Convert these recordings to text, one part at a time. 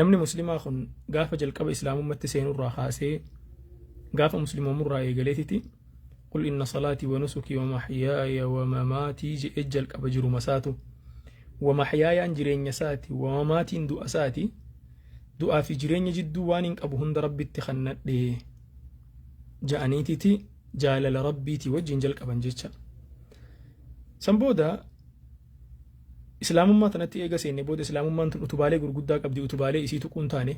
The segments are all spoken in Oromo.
Namni muslimaa kun gaafa jalqaba islaamummatti seenurraa kaasee, gaafa musliimoomurraa eegaleetiti, "قل إن صلاتي ونسكي ومحياي ومماتي" je'ee jalqaba. Jiruma isaatu, ومحياي an jireenya isaati, ومماتي n du'a isaati, du'aa fi jireenya jidduu waan hin qabu hunda Rabbitti kannadhe ja'aniititi jaalala Rabbiiti wajjin jalqaban jecha. San booda islaamummaa tanatti eega seenne booda, islaamummaan tun utubaalee gurguddaa qabdi. Utubaalee isii tuquun taane,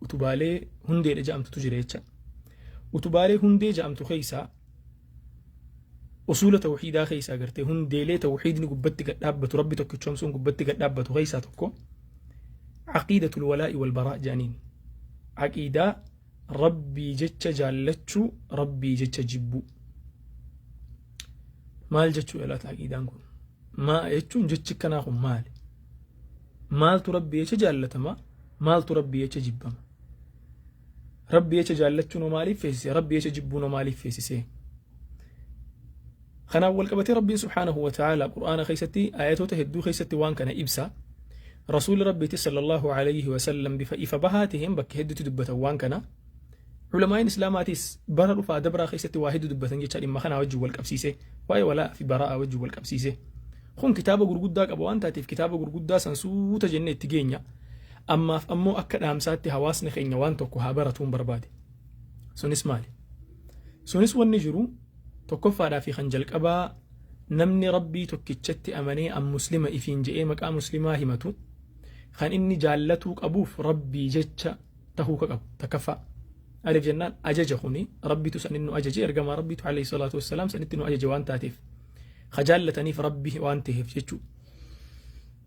utubaalee hundeedha ja'amtutu jira jecha. Utubaalee hundee ja'amtu keeysaa, usuula tawxiidaa keessaa, gartee hundeelee tawxiidni gubbatti gad dhaabbatu, Rabbi tokkichoomsuun gubbatti gad dhaabbatu keessaa tokko عقيدة الولاء والبراء jedhaniin. Aqiidaa Rabbii jecha jaallachuu, Rabbii jecha jibbuu. Maal jechuu laata aqiidaan kun? Maa jechuun jechi kanaa kun maali? Maaltu Rabbii jecha jaallatama? Maaltu Rabbii jecha jibbama? Rabbii jecha jaallachuun hoo maaliif feesise? Rabbii jecha jibbuun hoo maaliif feesise? Kanaaf wal qabatee Rabbiin سبحانه وتعالى Qur'aana keessatti ayatoota hedduu keessatti waan kana ibsa. Rasuulli Rabbiiti صلى الله عليه وسلم bifa ifa bahaa taheen bakka hedduutti dubbatan waan kana. Culamaa'in Islaamaatis bara dhufaa dabraa keessatti waa hedduu dubbatan jecha, dhimma kanaa wajjin wal qabsiise, waa'ee walaa fi baraa'a wajjin wal qabsiise. Kun kitaaba gurguddaa qaba waan taateef, kitaaba gurguddaa san suuta jennee itti geenya. Ammaaf ammoo akka dhaamsaatti hawaasni keenya waan tokko haa baratuun barbaade. Sunis maali? Sunis wanni jiru tokkoffaadhaa fi kan jalqabaa, namni Rabbii tokkichatti amanee an muslima ifiin je'ee maqaa muslimaa himatu, kan inni jaallatuu qabuuf Rabbii jecha tahuu ka qabu takkaffaa. Alif jennaan ajaja kuni Rabbitu sanin nu ajaje, ergamaa Rabbitu عليه الصلاة والسلام sanitti nu ajaje waan taateef, ka jaallataniif Rabbi waan ta'eef jechuu.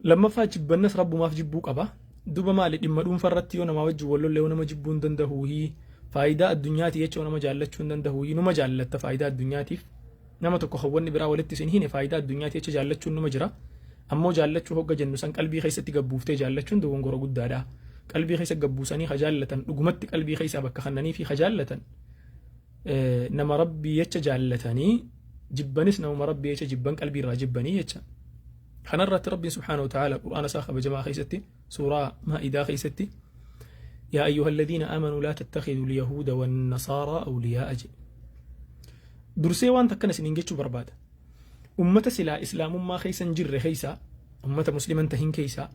Lammaffaa, jibbannas Rabbumaaf jibbuu qaba. Duba maali, dhimma dhuunfa irratti yoo namaa wajjin wal lolle yoo nama jibbuu hin danda'uuhi, faayidaa addunyaati jecha yoo nama jaallachuu hin danda'uuhi? Numa jaallatta faayidaa addunyaatiif. Nama tokko hawwanni biraa walitti isin hine, faayidaa addunyaati jecha jaallachuun numa jira. Ammoo jaallachuu hogga jennu san qalbii keessatti gabbuuftee jaallachuun dogongora guddaadha. Qalbii keessa gabbuusanii ha jaallatan, dhugumatti qalbii keessaa bakka kannanii fi ha jaallatan, nama Rabbii jecha jaallatanii jibbanis namuma Rabbii jecha jibban, qalbii irraa jibbanii jecha. Kanarratti Rabbiin سبحانه وتعالى Qur'aana isaa kabajamaa keessatti, suuraa Maa'idaa keessatti, "يا أيها الذين آمنوا لا تتخذوا اليهود والنصارى أولياء" jedhe. Dursee waan takkana isiniin jechuu barbaada. Ummata silaa islaamummaa keessa hin jirre keessaa, ummata musliman tahin keessaa,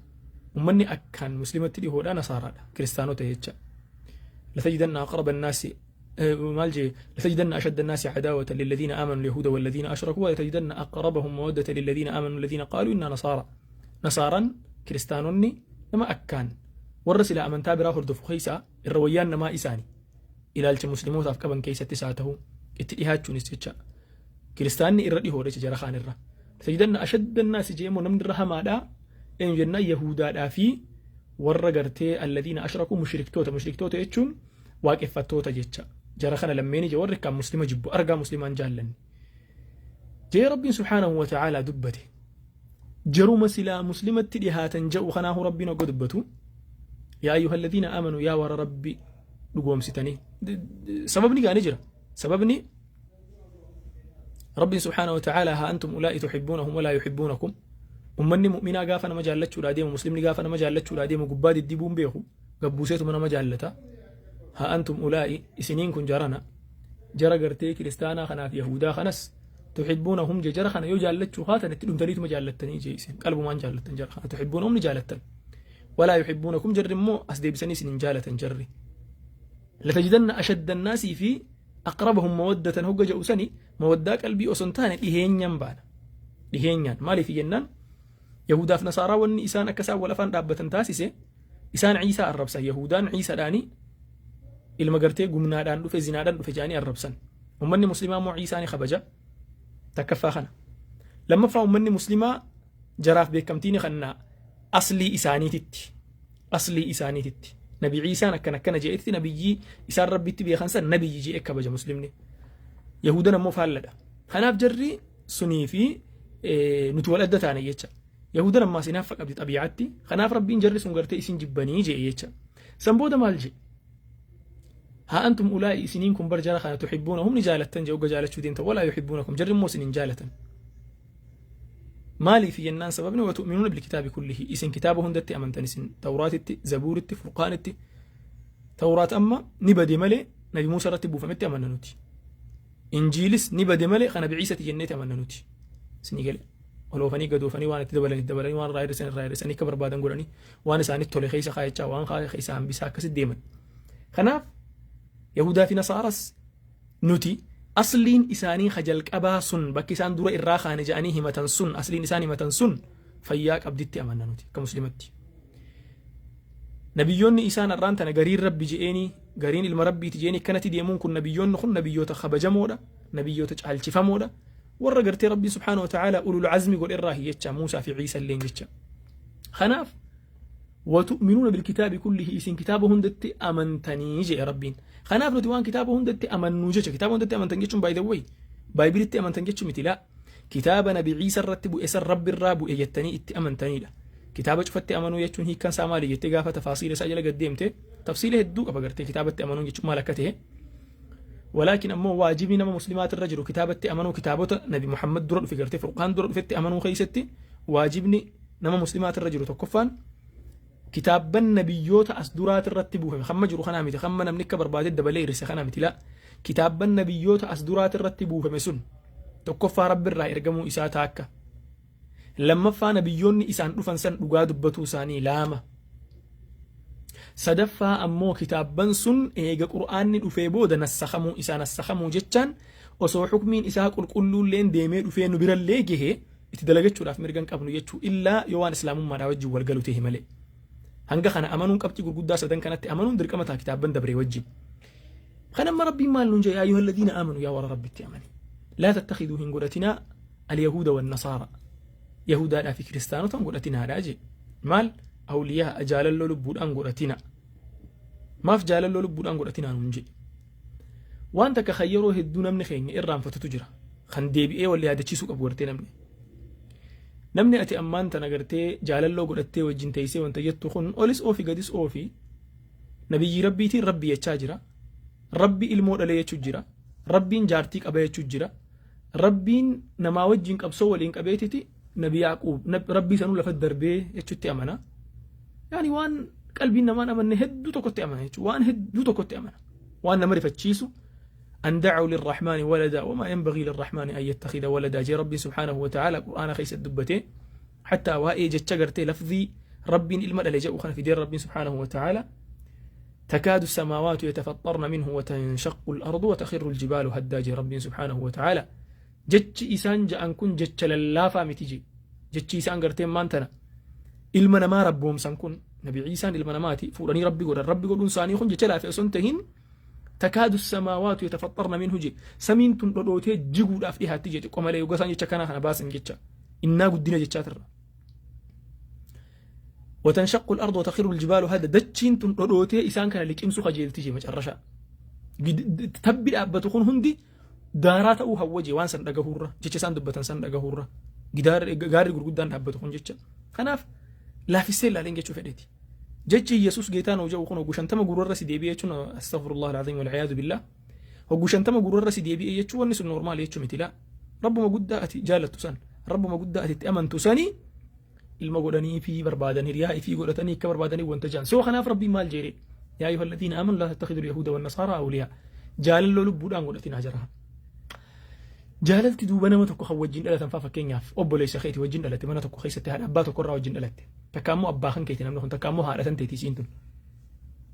ummanni akkaan muslimatti dhihoodha nasaaraadha, kiristaanota jecha. لتجدن أقرب الناس, maal jee, لتجدن أشد الناس عداوة للذين آمنوا اليهود والذين أشركوا ولتجدن أقربهم مودة للذين آمنوا الذين قالوا إنا نصارى. Nasaaraan, kiristaanonni, nama akkaan warra silaa amantaa biraa hordofu keessaa irra wayyaan namaa isaani. Ilaalcha muslimootaaf qaban keessattis haa ta'u, itti dhihaachuunis jecha, kiristaanni irra dhihoodha jecha jara kaan irra. لتجدن أشد الناس jee immoo namni irra hamaadhaa eenyu jennaan, yahudaadhaa fi warra gartee الذين أشركوا, mushriktoota. Mushriktoota jechuun waaqeffattoota jecha. Jara kana lammeeni je warri kan muslima jibbu, argaa muslimaan jaallanni jee Rabbiin سبحانه وتعالى dubbate. Jaruma silaa muslimatti dhihaatan je'u kanaahu Rabbiin hogga dubbatu, "يا أيها الذين آمنوا", yaa warra Rabbi dhugoomsitanii. Sababni gaani jira. Sababni Rabbiin سبحانه وتعالى "ها أنتم أولئك تحبونهم ولا يحبونكم". Ummanni mu'minaa gaafa nama jaallachuudhaa deemu, muslimni gaafa nama jaallachuudhaa deemu, gubbaa diddibuun beeku, gabbuuseetuma nama jaallata. "ها أنتم أولئك", isiniin kun jarana, jara gartee kiristaanaa kanaaf yahudaa kanas, تحبونهم je. Jara kana yoo jaallachuu haatan itti dhumtaniituma jaallattanii je. Isin qalbumaan jaallattan jara kana. تحبونهم ni jaalattan, ولا يحبونكم jarri immoo as deebisanii isin hin jaalatan jarri. لتجدن أشد الناس fi أقربهم مودة hogga jedhu sani, mawaddaa qalbii osoo hin taane dhiheenyaan baana. Dhiheenyaan maaliif jennaan, yahudaaf nasaaraa wanni isaan akka isaan wal afaan dhaabbatan taasise, isaan Ciisaa arrabsan. Yahudaan Ciisaadhaani ilma gartee gumnaadhaan dhufe, zinaadhaan dhufe jedhanii arrabsan. Ummanni muslimaa immoo Ciisaa ni kabaja. Takkaffaa kana. Lammaffaa, ummanni muslimaa jaraaf beekamtii ni kannaa aslii isaaniititti. Aslii isaaniititti. Nabi Ciisaan akkana akkana je'etti, nabiyyii isaan Rabbitti beekan san nabiyyi je'e kabaja muslimni. Yahudan ammoo faalladha. Kanaaf jarri sunii fi nuti wal adda taane jecha. Yahudan ammaa sinaffa qabdi xabii'atti. Kanaaf Rabbiin jarri sun gartee isin jibbanii je'e jecha. San booda maal je'e? "ها أنتم أولئك", isiniin kun bar jara kana, تحبونهم ni jaalattan jee. Ogga jaalachuu deemtan, ولا يحبونكم jarri immoo isin hin jaalatan. Maaliif jennaan, sababni وتؤمنون بالكتاب كله, isin kitaaba hundatti amantan. Isin Tawraatitti, Zabuuritti, Furqaanitti. Tawraat amma ni bade malee Nabi Muusaa irratti buufametti amanna nuti. Injiilis ni bade malee kana Nabi Ciisati jenneeti amanna nuti. Isinii gale? Oloofanii gadoofanii, waan itti dabalanii itti dabalanii, waan irraa hir'isan irraa hir'isanii, akka barbaadan godhanii, waan isaanitti tole keessa kaayachaa, waan keessa hambisaa akkasitti deeman. Kanaaf Yahudaa fi Nasaaras nuti asliin isaanii ka jalqabaa sun, bakki isaan dura irraa kaane jedhanii himatan sun, asliin isaan himatan sun fayyaa qabditti amanna nuti akka muslimatti. Nabiyyoonni isaan har'aan tana gariin Rabbi je'eenii, gariin ilma Rabbiiti je'eenii akkanatti deemuun kun, nabiyyoonni kun nabiyyoota kabajamoodha, nabiyyoota caalchifamoodha, warra gartee Rabbiin سبحانه وتعالى أولو العزم godhe irraa jecha, Muusaa fi Ciisa illeen jecha. Kanaaf وتؤمنون بالكتاب كله, isin kitaaba hundatti amantanii jedhe Rabbiin. Kanaaf nuti waan kitaaba hundatti amannuu jecha, kitaaba hundatti amantan jechuun, by the way, Baaybilitti amantan jechuu miti. Laa, kitaaba Nabi Ciisa irratti bu'e san Rabbi irraa bu'e jettanii itti amantanidha. Kitaaba cufatti amanuu jechuun hiikkan isaa maali jettee gaafa tafaasiila isaa jala gad deemte, tafsiila hedduu qaba gartee kitaabatti amanuun jechuun maal akka ta'e. ولكن ammoo waajibni nama muslimaati irra jiru kitaabatti amanuu, kitaabota Nabi Muhammad dura dhufe, gartee Furqaan dura dhufetti amanuu keessatti waajibni nama muslimaati irra jiru tokkoffaan kitaabban nabiyyoota as duraati irratti buufame, hamma jiru kanaa miti, hamma namni akka barbaade dabalee hir'ise kanaa miti. Laa, kitaabban nabiyyoota as duraati irratti buufame sun tokkoffaa Rabbi irraa ergamuu isaa taakka, lammaffaa nabiyyoonni isaan dhufan san dhugaa dubbatuu isaanii laama, sadaffaa ammoo kitaabban sun eega Qur'aanni dhufee booda nassakamuu isaa. Nassakamuu jechaan osoo xukmiin isaa qulqulluulleen deemee dhufee nu birallee gahee itti dalagachuudhaaf mirga hin qabnu jechuu, illaa yoo waan islaamummaadhaa wajjin wal galu ta'e malee. Hanga kana amanuun, qabxii gurguddaa sadan kanatti amanuun dirqama ta'a kitaabban dabree wajjin. Kan amma Rabbiin maal nuun jedhe? يا أيها الذين آمنوا, yaa warra Rabbitti amane, لا تتخذوا, hin godhatinaa, اليهود والنصارى, yahudaadhaa fi kiristaanota hin godhatinaadhaa jee. Maal? أولياء, jaalalloo lubbuudhaan godhatina. Maaf jaalalloo lubbuudhaan godhatinaa nuun jedhe? Waan takka kan yeroo hedduu namni keenya irraanfatutu jira, kan deebi'ee wal yaadachiisuu qabu gartee. Namni ati ammaan tana gartee jaalalloo godhattee wajjin teessee wanta jettu kun olis oofi gadis oofi, nabiyyi Rabbiitiin Rabbi jechaa jira, Rabbi ilmoo dhalee jechuu jira, Rabbiin jaartii qaba jechuu jira, Rabbiin namaa wajjin qabsoo waliin qabeetiti, Nabi Yaaquub Rabbii sanuu lafa darbee jechutti amana. Yaani waan qalbiin namaan amanne hedduu tokkotti amana jechuudha. Waan hedduu tokkotti amana, waan nama rifachiisu. أن دعوا للرحمن ولدا وما ينبغي للرحمن أن يتخذ ولدا jee ربي سبحانه وتعالى قرآن keessa dubbate. حتى waa'ee jecha gartee lafzii Rabbiin ilma dhale jedhu kana fideen Rabbiin سبحانه وتعالى تكاد السماوات يتفطرن منه وتنشق الأرض وتخر الجبال هدا jee ربي سبحانه وتعالى. Jechi isaan ja'an kun jecha lallaafaa miti je. Jechi isaan garteen maantana ilma namaa rabboomsan kun, Nabi Ciisaan ilma namaati fuudhanii Rabbi godhan, Rabbi godhuun isaanii kun jecha laafe osoo hin tahin, تكاد السماوات يتفطرن منه je, samiin tun dhodhootee jiguudhaaf dhihaatti je xiqqoo malee yoggaa isaan jecha kanaa kana baasan, jecha innaa guddina jechaatirra. وتنشق الأرض وتخر الجبال هدا, dachiin tun dhodhootee isaan kana liqimsuu kajeelti je. Macarrasha tabbi dhaabbatu kun hundi daaraa ta'uu hawwaje waan san dhagahuurra, jecha isaan dubbatan san dhagahuurra, gaarri gurguddaan dhaabbatu kun jecha. Kanaaf laafissee ilaaleen jechuu fedheeti. Jechi Yesus ጌታ ነው jedhu kun hoggu 50 gurrarra si deebi'e jechuun, أستغفر الله العظيم والعياذ بالله, hoggu 50 gurrarra si deebi'e jechuun wanni sun normal jechuu miti. Laa, Rabbuma guddaa ati jaalattu san, Rabbuma guddaa ati itti amantu sanii ilma godhanii fi barbaadan, hiriyaa ifii godhatanii akka barbaadanii wanta jaan soo. Kanaaf Rabbiin maal jedhe? يا أيها الذين آمنوا لا تتخذوا اليهود والنصارى أولياء, jaalalloo lubbuudhaan godhatinaa jara. Jaalalti duuba nama tokko kan wajjin dhalatan faa, fakkeenyaaf obboleessa keeti wajjin dhalatte, mana tokko keessatti haadha abbaa tokko irraa wajjin dhalatte, takka ammoo abbaa kan keeti namni kun, takka ammoo haadha tan teeti isiin tun,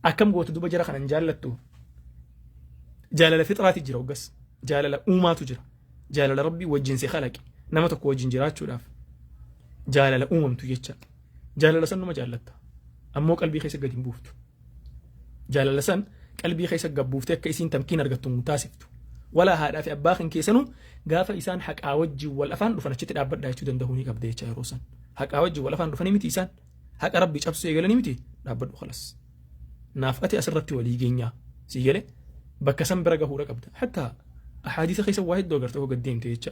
akkam goota duuba jara kanan jaallattu? Jaalala fixraati jira, hoggas jaalala uumaatu jira, jaalala Rabbii wajjin si kalaqe, nama tokko wajjin jiraachuudhaaf jaalala uumamtu jecha. Jaalala san numa jaallatta, ammoo qalbii keessa gadi hin buuftu. Jaalala san qalbii keessa gabbuuftee akka isiin tamkiin argattu hin taasiftu. Walaa haadhaa fi abbaa kan keessanuu gaafa isaan haqaa wajjin wal afaan dhufan achitti dhaabbadhaa jechuu danda'uu ni qabda jecha. Yeroo san haqaa wajjin wal afaan dhufanii miti, isaan haqa Rabbi cabsuu eegalanii miti, dhaabbadhu, خلاص, naaf ati asirratti walii geenyaa si gale, bakka san bira gahuudha qabda. Hatta ahaadiisa keessa waa hedduu agartee hoo gaddeemte jecha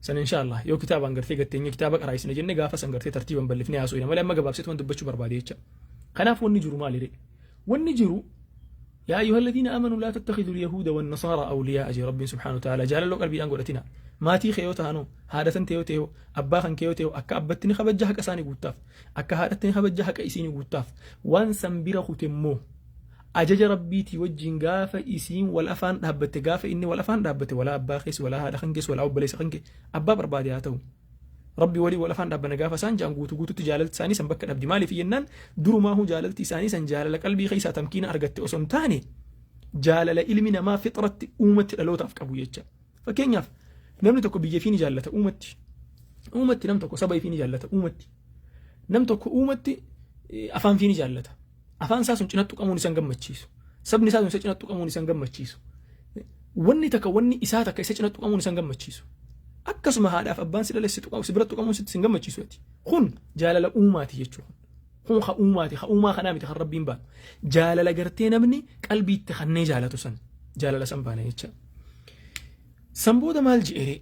san, إن شاء الله yoo kitaabaan gartee gatteenye kitaaba qaraayisne jenne, gaafa san gartee tartiiban bal'ifnee haasoo malee, amma gabaabseetu waan dubbachuu barbaade jecha. Kanaaf wanni jiru maali ree? Wanni jiru يا أيها الذين آمنوا لا تتخذوا اليهود والنصارى أولياء jee ربي سبحانه وتعالى. jaalalloo qalbiidhaan godhatina. Maatii kee yoo ta'anoo, haadha tan ta'e yoo ta'e, abbaa kan kee yoo ta'e, akka abbatti ni kabajja, haqa isaanii guuttaaf. Akka haadhatti ni kabajja, haqa isiini guuttaaf. Waan san bira kute immoo ajaja Rabbiitii wajjin gaafa isiin wal afaan dhaabbatte, gaafa inni wal afaan dhaabbate, walaa abbaa keessa, walaa haadha kan keessa, walaa obboleessa kan kee, abbaa barbaade haa ta'u, Rabbi walii wal afaan dhaabbanna gaafa isaan ja'an, guutuu guututti jaalalti isaanii san bakka dhabdi. Maaliif jennaan, durumaahu jaalalti isaanii san jaalala qalbii keessaa tamkiina argatte osoo hin taane, jaalala ilmi namaa fixratti uumatti dhalootaaf qabu jecha. Fakkeenyaaf, namni tokko biyya ifii ni jaallata uumatti. Uumatti nam tokko saba ifii ni jaallata uumatti. Nam tokko uumatti afaan ifii ni jaallata. Afaan isaa sun cinatti tuqamuun isan gammachiisu. Sabni isaa sun isa cinatti tuqamuun isan gammachiisu. Wanni takka, wanni isaa takka isa cinatti tuqamuun isan gammachiisu. Akkasuma haadhaaf abbaan si dhale si tuqamu, si bira tuqamuun sitti sin gammachiisu ati. Kun jaalala uumaati jechuudha. Kun ka uumaati, ka uumaa kanaa miti kan Rabbiin baanu. Jaalala gartee namni qalbiitti kannee jaalatu san, jaalala san baana jecha. San booda maal je'ere?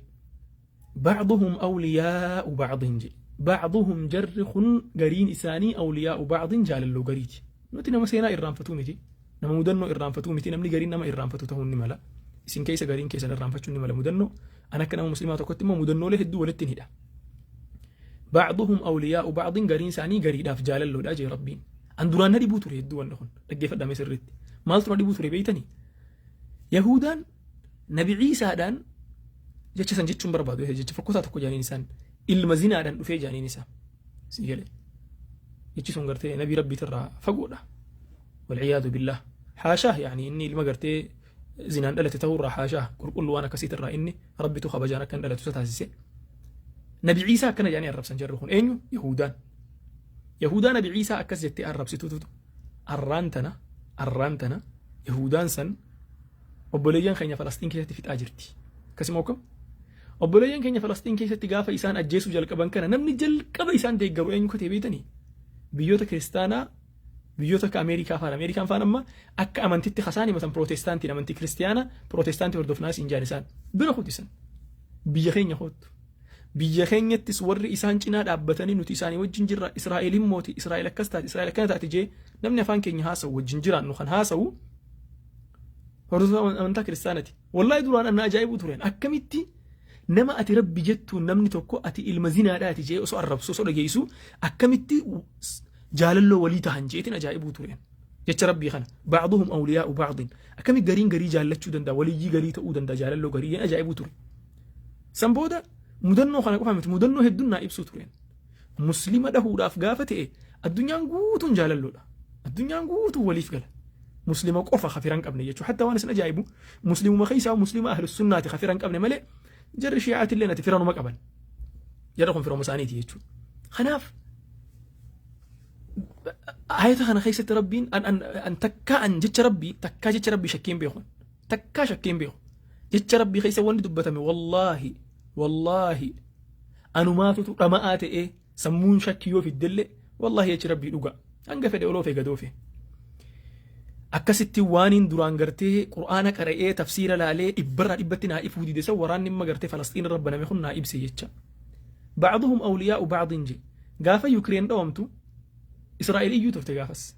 Ba'duhum awliyaa'u ba'din jedhe. Ba'duhum, jarri kun gariin isaanii, awliyaa'u ba'din, jaalalloo gariiti. Nuti nama seenaa irraanfatuu miti. Nama mudannoo irraanfatuu miti. Namni gariin nama irraanfatu ta'uu ni mala. Isin keessa gariin keessan irraanfachuun ni mala mudannoo. An akka nama muslimaa tokkotti immoo mudannoolee hedduu walitti hin hidha. Ba'duhum awliyaa'u ba'din, gariin isaanii gariidhaaf jaalalloodha jee Rabbiin. An duraan na dhibuu ture hedduu wanni kun. Dhaggeeffadhame sirriitti. Maaltu na dhibuu ture beeytanii? Yahudaan Nabi Ciisaadhaan jecha san jechuun barbaadu, jecha fokkotaa tokko jaaniin, isaan ilma zinaadhaan dhufee jaaniin isaa. Si galee. Jechi sun gartee nabii Rabbiitirraa fagoodha. Walciyaadu billah. Haashaa, yaani inni ilma gartee zinaan dhalate ta'uurraa haashaa, qulqulluu waan akkasiitirraa inni Rabbitu kabajaan akka hin dhalatu isa taasise. Nabi Ciisaa akkana jedhanii arrabsan jarri kun eenyu? Yahudaan. Yahudaa Nabi Ciisaa akkas jettee arrabsitutu arraan tana Yahudaan san obboleeyyan keenya Falastiin keessatti fixaa jirti. Akkasuma akkam? Obboleeyyan keenya Falastiin keessatti gaafa isaan ajjeesuu jalqaban kana namni jalqaba isaan deeggaru eenyu katee beektanii? Biyyoota kiristaanaa, biyyoota akka Ameerikaa faan. Ameerikaan faan amma akka amantitti kasaan himatan Pirootestaantiin, amantii kiristiyaanaa Pirootestaantii hordofnaas hin jaan, isaan bira kutisan. Biyya keenya kootu. Biyya keenyattis warri isaan cinaa dhaabbatanii nuti isaanii wajjin jirra, Israa'eliin mooti, Israa'el akkas taate, Israa'el akkana taate jee namni afaan keenya haasa'u, wajjin jiraannu kan haasa'u hordoftoota amantaa kiristaanati. Wallaahi duraan anna ajaa'ibuu tureen, akkamitti nama ati Rabbi jettuun namni tokko ati ilma zinaadhaati jee osoo arrabsu osoo dhageessu, akkamitti jaalalloo walii tahan jeetiin ajaa'ibuu tureen. Jecha Rabbii kana, ba'duhum awliyaa'u ba'din, akkami gariin garii jaallachuu danda'a, waliyyii garii ta'uu danda'a, jaalalloo garii jeen ajaa'ibuu ture. San booda mudannoo kana qofa miti, mudannoo hedduun naa ibsuu tureen. Muslima dhahuudhaaf gaafa ta'e addunyaan guutuun jaalalloodha. Addunyaan guutuun waliif gala. Muslima qofa kafira hin qabne jechuudha. Hatta waan isin ajaa'ibu, muslimuma keessaa muslima ahlus sunnaati kafira hin qabne malee, jarri shi'aatillee nati firanuma qaban. Jarri kun firooma isaaniiti jechuudha. Kanaaf ayata kana keessatti Rabbiin an takkaa an jecha Rabbii takkaa, jecha Rabbii shakkeen beeku, takkaa shakkeen beeku. Jecha Rabbii keessa wanni dubbatame, wallaahi wallaahi, anumaatutu dhama'aa ta'ee sammuun shakkii yoo fiddellee, wallaahi jechi Rabbii dhugaa, hanga fedhe oloofe gadoofe. Akkasitti waaniin duraan gartee Qur'aana qara'ee tafsiira laalee dhibbarraa dhibbatti naa ifuu dide san, waraanni imma gartee Falasxiin irra baname kun naa ibse jecha. Ba'duhum awliyaa'u ba'din je. Gaafa Yukireen dhawamtu Israa'el iyyuu turte gaafas.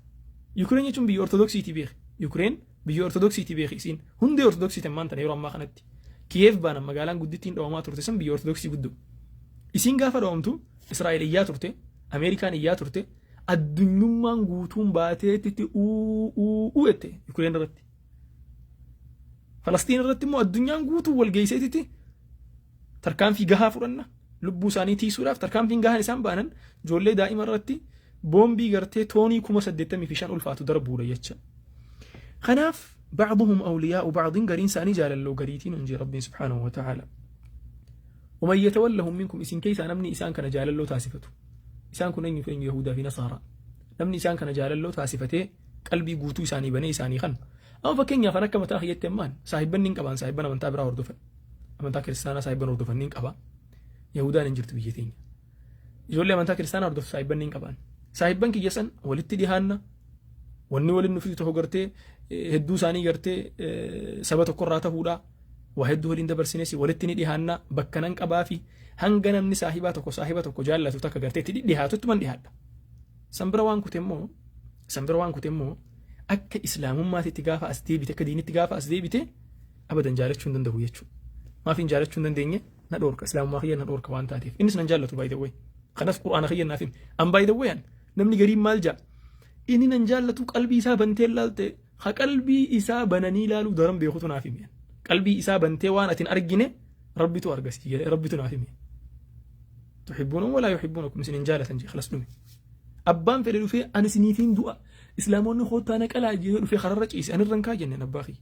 Yukireen jechuun biyya Ortodoksiiti beeki. Yukireen biyya Ortodoksiiti beeki, isiin hundee Ortodoksiiti ammaan tana yeroo ammaa kanatti. Kiyeef baanan magaalaan guddittiin dhawamaa turte san biyya Ortodoksii guddoo. Isiin gaafa dhawamtu Israa'el iyyaa turte, Ameerikaan iyyaa turte, addunyummaan guutuun baateetti uu uu uu jette Yukireen irratti. Falastiin irratti immoo addunyaan guutuun wal geesseetitti tarkaanfii gahaa fudhanna, lubbuu isaanii tiisuudhaaf tarkaanfiin gahaan isaan baanan ijoollee daa'ima irratti boombii gartee toonii 85,000 ulfaatu darbuudha jecha. Kanaaf ba'duhum awliyaa'u ba'din, gariin isaanii jaalalloo gariitiin hunjee Rabbiin subhaanahu wa ta'ala. ومن يتولهم منكم, isin keessaa namni isaan kana jaalalloo taasifatu. Isaan kun eenyu eenyu? Yahudaa fi Nasaaraa. Namni isaan kana jaalalloo taasifatee qalbii guutuu isaanii banee isaanii kan. Amma fakkeenyaaf an akka mataa kiyyatti ammaan saahibban niin qabaan, saahibban amantaa biraa hordofan. Amantaa kiristaanaa saahibban hordofan niin qaba. Yahudaan hin jirtu biyya teenya. Ijoollee amantaa kiristaanaa hordoftu saahibban niin qabaan. Saahibban kiyya san walitti dhihaanna. Wanni waliin nu fidu tokko gartee hedduu isaanii gartee saba tokkorraa ta'uudha. Waa hedduu waliin dabarsines, walitti ni dhihaanna, bakka nan qabaa fi hanga namni saahibaa tokko saahiba tokko jaallatu takka gartee itti dhihaatutti man dhihaadha. San bira waan kute immoo akka islaamummaatitti gaafa as deebite, akka diinitti gaafa as deebite, abadan jaalachuu hin danda'u jechuudha. Maaf hin jaalachuu hin dandeenye? Na dhoorka, islaamummaa kiyya na dhoorka waan taateef. Innis nan jaallatu, by the way. Kanas qur'aana kiyya naaf hime. An, by the way, an namni gariin maal jaa? Inni nan jaallatu qalbii isaa bantee laalte, ha qalbii isaa bananii laaluu daran beekutu naaf hime. Qalbii isaa bantee waan atin argine rabbitu argasi jedhe, rabbitu naaf hime. تحبونهم ولا يحبونكم, isin hin jaalatan jee, خلاص dhume. Abbaan fedhe dhufee ani isiniifiin du'a, islaamonni koottaa na qalaa jee dhufee kararra ciise, anirran kaa jenneen abbaa kiyya.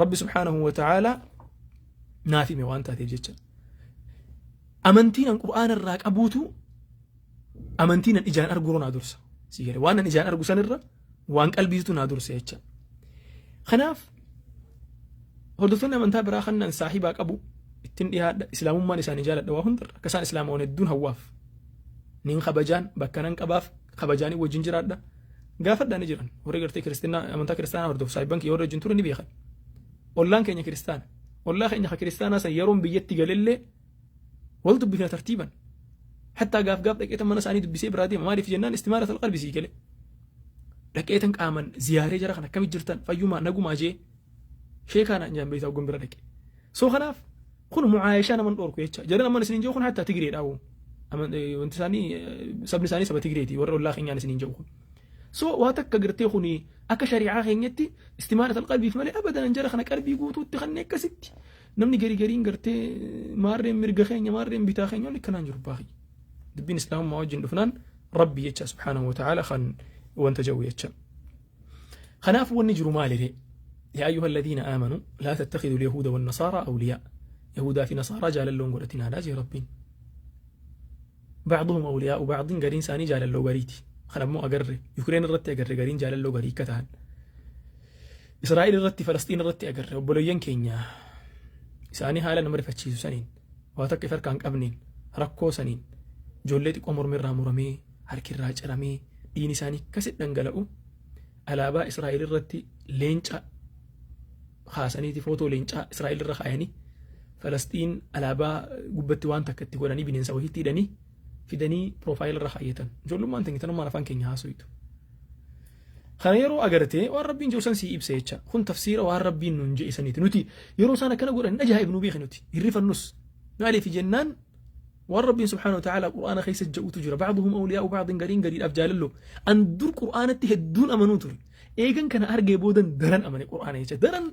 Rabbi سبحانه وتعالى naaf hime waan taateef jecha. Amantiin an qur'aana irraa qabuutu amantiin an ijaan arguu naa dursa. Si galee, waan an ijaan argu sanirra waan qalbiitu naa dursa jecha. Kanaaf hordoftoonni amantaa biraa kan nan saahibaa qabu ittiin dhiyaadha, islaamummaan isaanii jaaladha, waa hundarra akka isaan islaamoon hedduun hawwaaf. Nin kabajaan bakka nan qabaaf, kabajaanii wajjin jiraadha. Gaafadhaa, ni jiran warri gartee kiristinaa, amantaa kiristaanaa hordofu, saahibban kiyya warra wajjin ture ni beekan. Ollaan keenya kiristaana. Ollaa keenya ka kiristaanaa san yeroon biyyatti galellee wal dubbifna tartiiban. Hattaa gaaf gaaf dhaqeetan mana isaanii dubbisee biraa deema. Maaliif jennaan استنارة القلب sii gale. Dhaqeetan qaaman ziyaaree jara kan akkamit jirtan, fayyumaa, nagumaa jee, sheekaa naan jaan beektaa hoggan bira dhaqe. So kanaaf kun mucaayishaa naman dhoorku jecha. Jaran amman isiniin jiru kun hattaa Tigreedha. Wanti isaanii, sabni isaanii saba Tigreeti, warra ollaa keenyaan isiniin jiru kun. So waa takka gartee kuni akka shari'aa keenyatti استنارة القلب iif malee abadan jara kana qalbii guutuutti kanneen akkasitti namni gari gariin gartee maarreen mirga keenya, maarreen bitaa keenya wali kanaan jiru baaqi. Dubbiin islaamummaa wajjin dhufnaan rabbi jecha سبحانه وتعالى kan wanta jedhu jecha. Kanaaf wanni jiru maalire? يا أيها الذين آمنوا لا تتخذوا اليهود والنصارى أولياء. يهودا fi نصارى jaalalloo hin godhatinaa jee rabbiin. بعضهم أولياء بعض, gariin isaanii jaalalloo gariiti. Kanammoo agarre, Yukireen irratti agarre, gariin jaalalloo garii akka ta'an. Israa'el irratti, Falastiin irratti agarre, obboleeyyan keenya isaanii haala nama rifachiisu saniin, waa takka if harkaan qabneen, rakkoo saniin, ijoollee xiqqoo mormi irraa muramee, harki irraa ciramee, dhiigni isaanii akkasitti dhangala'u, alaabaa Israa'el irratti leenca kaasaniiti, footoo leencaa Israa'el irra kaayanii, Falastiin alaabaa gubbatti waan takka itti godhanii, bineensa wayiitti hidhanii fidanii profile irra kaayyatan. Ijoollummaan teenya tanummaan afaan keenya haasoyitu. Kana yeroo agartee waan rabbiin jiru san sii ibsa jecha. Kun tafsiira waan rabbiin nuun jedhe saniiti. Nuti yeroo isaan akkana godhan ajaa'ib nu beeki, nuti hirrifannus. Maaliif jennaan waan rabbiin سبحانه وتعالى qur'aana keessa jedhutu jira. بعضهم أولياء بعض, gariin gariidhaaf jaalallo. An dur qur'aanatti hedduun amanuu ture. Eegan kana argee boodan daran amane qur'aana jecha. Daran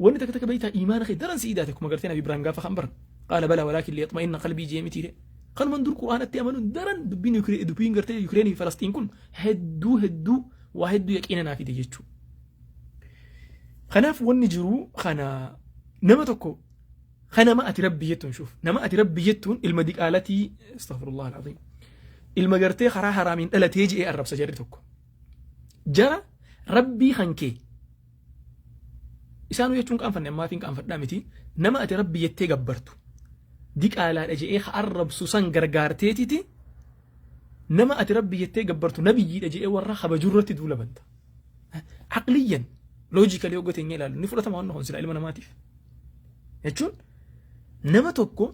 wanni takka takka beektaa iimaana kee daran si idaate, akkuma gartee Nabi Ibrahim gaafa kan baran. قال بلى ولكن ليطمئن قلبي jee mitiire. Kanuman dur qur'aanatti amanuun daran dubbiin gartee Yukireenii fi Falastiin kun hedduu hedduu waa hedduu yaqiina naa fide jechuudha. Kanaaf wanni jiru kana, nama tokko kan nama ati rabbi jettuun, شوف, nama ati rabbi jettuun ilma diqaalatii, أستغفر الله العظيم, ilma gartee karaa haraamiin dhalatee je'ee arrabsa jarri tokko. Jara rabbii kan kee isaanuu jechuun qaanfanne, ammaa fi qaanfadhaa miti, nama ati rabbi jettee gabbartu diqaalaadha je'ee ka arrabsu san gargaarteetiti, nama ati rabbi jettee gabbartu nabiyyiidha je'ee warra kabajurratti duula banta. عقليا, logically hogga teenya ilaalu ni fudhatama waan kun sila ilma namaatiif. Jechuun nama tokko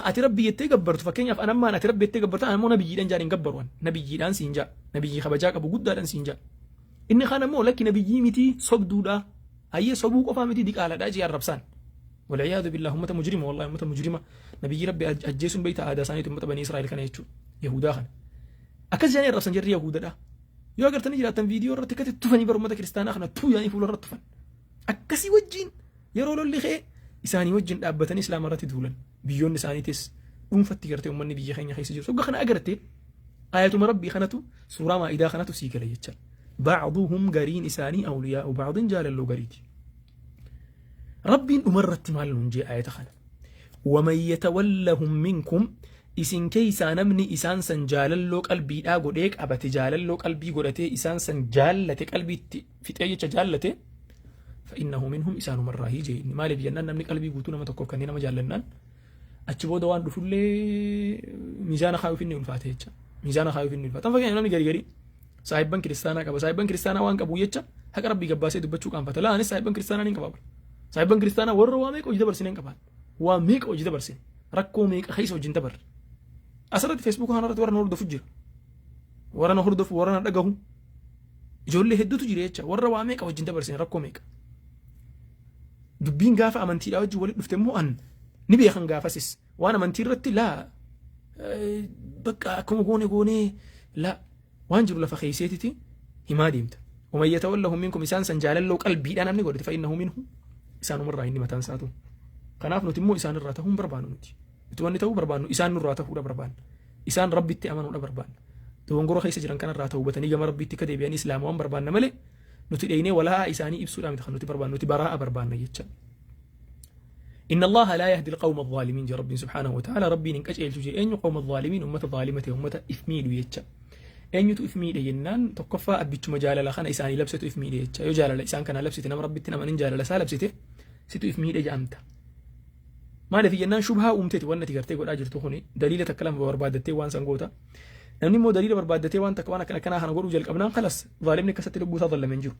ati rabbi jettee gabbartu, fakkeenyaaf anammaan ati rabbi jettee gabbartu, anammoo nabiyyiidhaan jaan hin gabbaru, an nabiyyiidhaan siin jaa, nabiyyii kabajaa qabu guddaadhaan siin jaa. Inni kaan ammoo lakki, nabiyyii miti, sobduudha, hayyee sobuu qofaa miti, diqaaladhaa jee arrabsaan. والعياذ بالله, ummata mujrima, والله ummata mujrima. Nabiyyi rabbi ajjeesuun beeyta aadaa isaaniitu, ummata banii Israa'el kana jechuudha, Yahudaa kana. Akkas jedhanii arrabsan jarri Yahudaadha. Yoo agartanii jiraattan viidiyoo irratti akkatti tufanii bara ummata kiristaanaa kana tuu yaanii fuula irratti tufan. Akkasii wajjin yeroo lolli ka'e isaanii wajjin dhaabbatanii islaama irratti duulan. Biyyoonni isaaniitis dhuunfatti gartee uummanni biyya keenya keessa jiru. Sogga kana agarte ayatuma rabbii kanatu, suuraa maa'idaa kanatu sii gala jecha. بعضهم, gariin isaanii, أولياء بعض, jaalalloo gariiti. Rabbiin dhumarratti maal nuun jee ayata kana? ومن يتولهم منكم, isin keeysaa namni isaan san jaalalloo qalbiidhaa godhee qabate, jaalalloo qalbii godhatee isaan san jaallate, qalbiitti fixee jecha jaallate, فإنه منهم, isaanumarraa jee. Maaliif jennaan namni qalbii guutuu nama tokkoof kanneen nama jaallannaan achi booda waan dhufullee miizaana kaayuuf inni ulfaate jecha, miizaana kaayuuf inni ulfaate. Fakkeenya namni gari gari saahibban kiristaanaa qaba. Saahibban kiristaanaa waan qabu jecha haqa rabbii gabbaasee dubbachuu qaanfata. Laa, anis saahibban kiristaanaa ni qaba. Saahibban kiristaanaa warra waa meeqa hojii dabarsine hin qaban, waa meeqa hojii dabarsine, rakkoo meeqa keessa wajjin dabarre. Asirratti Facebook kanarratti warra na hordofu jira, warra na hordofu, warra na dhagahu, ijoollee hedduutu jira jecha, warra waa meeqa wajjin dabarsine, rakkoo meeqa. Dubbiin gaafa amantiidhaa wajjin walitti dhufte immoo an Ni beekan gaafasis waan amantii irratti laa bakka akkuma goone goonee laa waan jiru lafa keeyseetiti himaa deemta. ومن يتولهم منكم isaan san jaalalloo qalbiidhaan namni godhate فإنه منهم isaanumarraa inni mataan isaatu. Kanaaf nuti immoo isaan irraa ta'uu hin barbaannu nuti. Nuti wanni ta'uu barbaannu isaan nurraa ta'uudha barbaanna. Isaan Rabbitti amanuudha barbaanna. Dogongora keessa jiran kanarraa ta'ubatanii gama Rabbitti akka deebi'anii Islaama waan barbaanna malee nuti dheeynee walaa'a isaanii ibsuudhaa miti kan nuti barbaannu, nuti baraa'a barbaanna jecha. إن الله لا يهدي القوم الظالمين جاء ربي سبحانه وتعالى ربي إن قجيل جي أين قوم الظالمين أمة ظالمة أمة إثميل يجا eenyutu if miidhe jennaan, tokkoffaa abbichuma jaalala kana isaanii labsetu if miidhe jecha. Yoo jaalala isaan kana labsite, nama Rabbitti namanin jaalala isaa labsite, situ if miidhe jedhamta. Maaliif jennaan, shubhaa uumteeti wanni ati gartee godhaa jirtu kuni. Daliila takka lama barbaaddattee waan san goota. Namni immoo daliila barbaaddatee waan takka waan akkana akkanaa kana godhuu jalqabnaan, خلاص, zaalimni akkasatti lubbuu isaa zallame hin jiru.